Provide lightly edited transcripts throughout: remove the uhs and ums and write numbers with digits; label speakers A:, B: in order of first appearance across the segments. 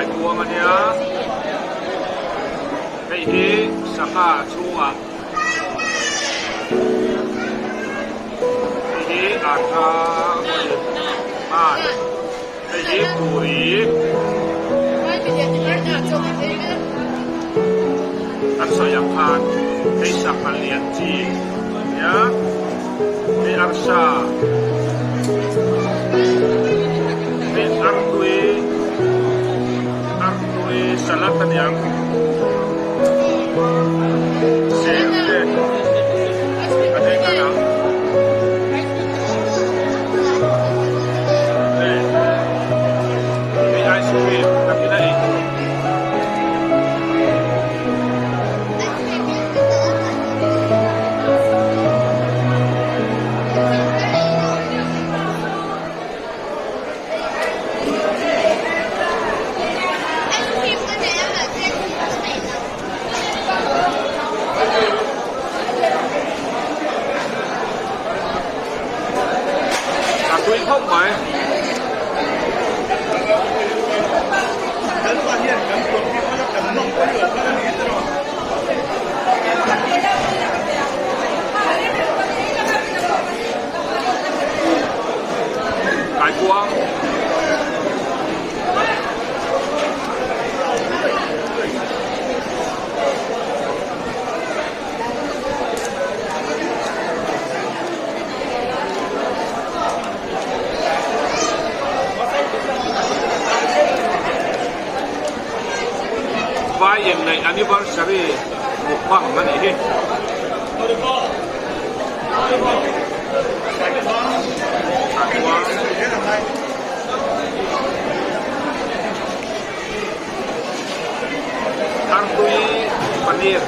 A: Kaikuang a nia. Hei hi sangha chhungah hei hi artha ngan hei hi puri an sawi ang khan hei sangha lian chi a nia hei arsa hei artui artui salad a niang ser te a then khan ang hei hei ice cream takin a ei tur. A tui khawp mai. Kaikuang. Vai inneih anniversary mukbang a nih hi. Artui paneer.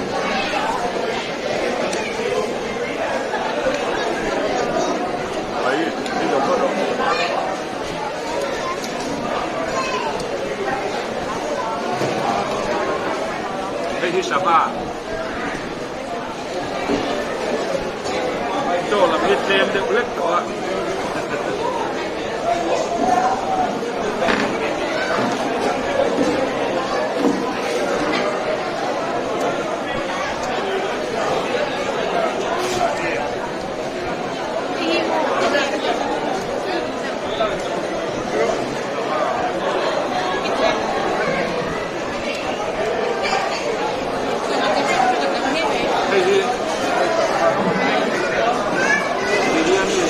A: Hei hi sangha. Chaw lam hi tlem deuh hlek tawh a. Hei hi biryani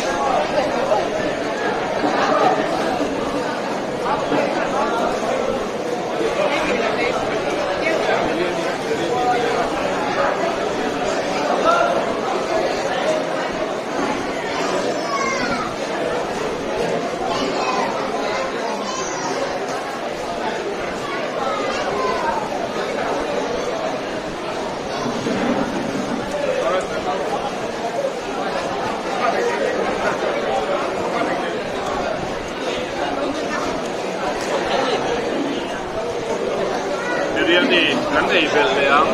A: Biryani kan ei belh leh ang.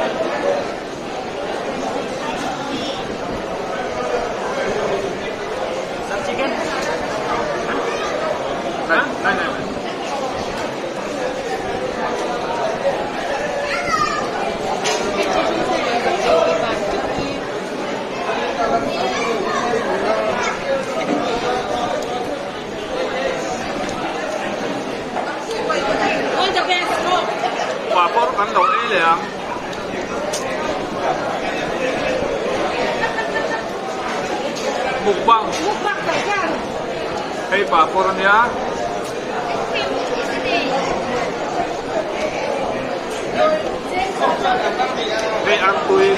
A: Papawr kan lo ei leh ang. Mukbang. Hei papawr a nia. Hei artui.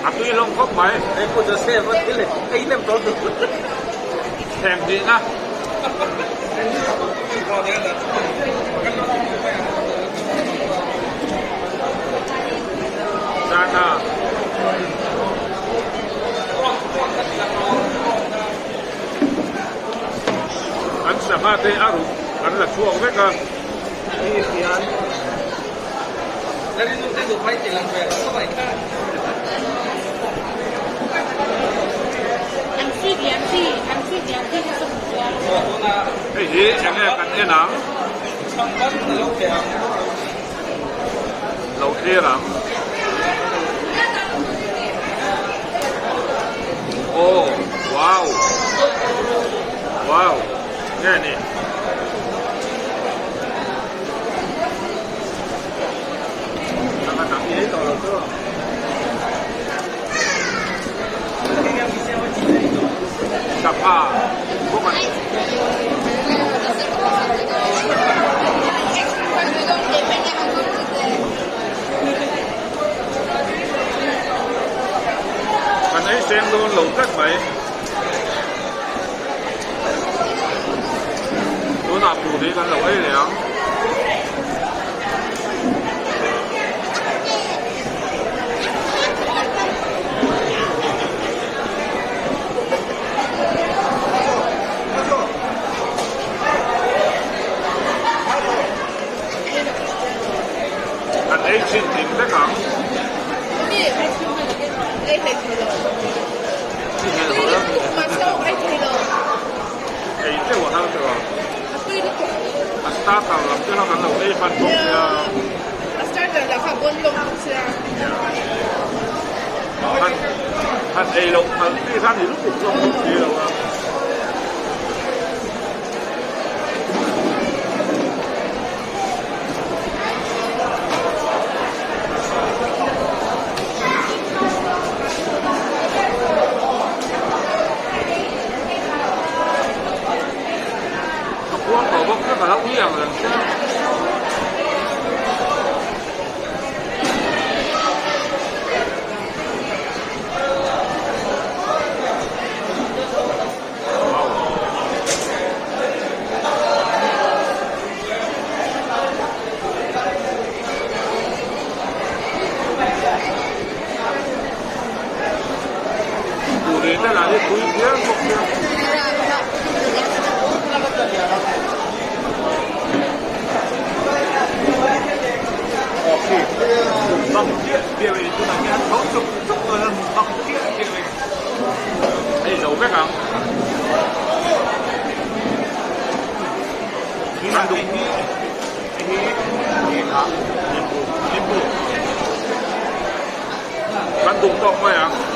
A: A tui hlawm khawp mai. Thleng hnihna. Zana. te a ruk an la chhuak vek a. Hei hi eng nge kan en ang? Lo thlir ang. Aw wow wow nge ni. Sangha bawk a ni. Kan ei seng dawn lo tlat mai. Tunah puri kan lo ei leh ang. Kan ei chhin thim vek ang. Ei teuh a har teuh a. A starter lam te kha kan lo ei hman bawk sia.
B: A starter lah kha bawn lawk bawk sia.
A: Han han ei loh phal chi kha ni lutuk zawk bawk si lo a. Ka puang tawh bawk kha ka lo ui ang reng che. Puri te lah hi tui phian bawk sia. Hei zo vek ang. Kan duh Kan duh tawk mai ang.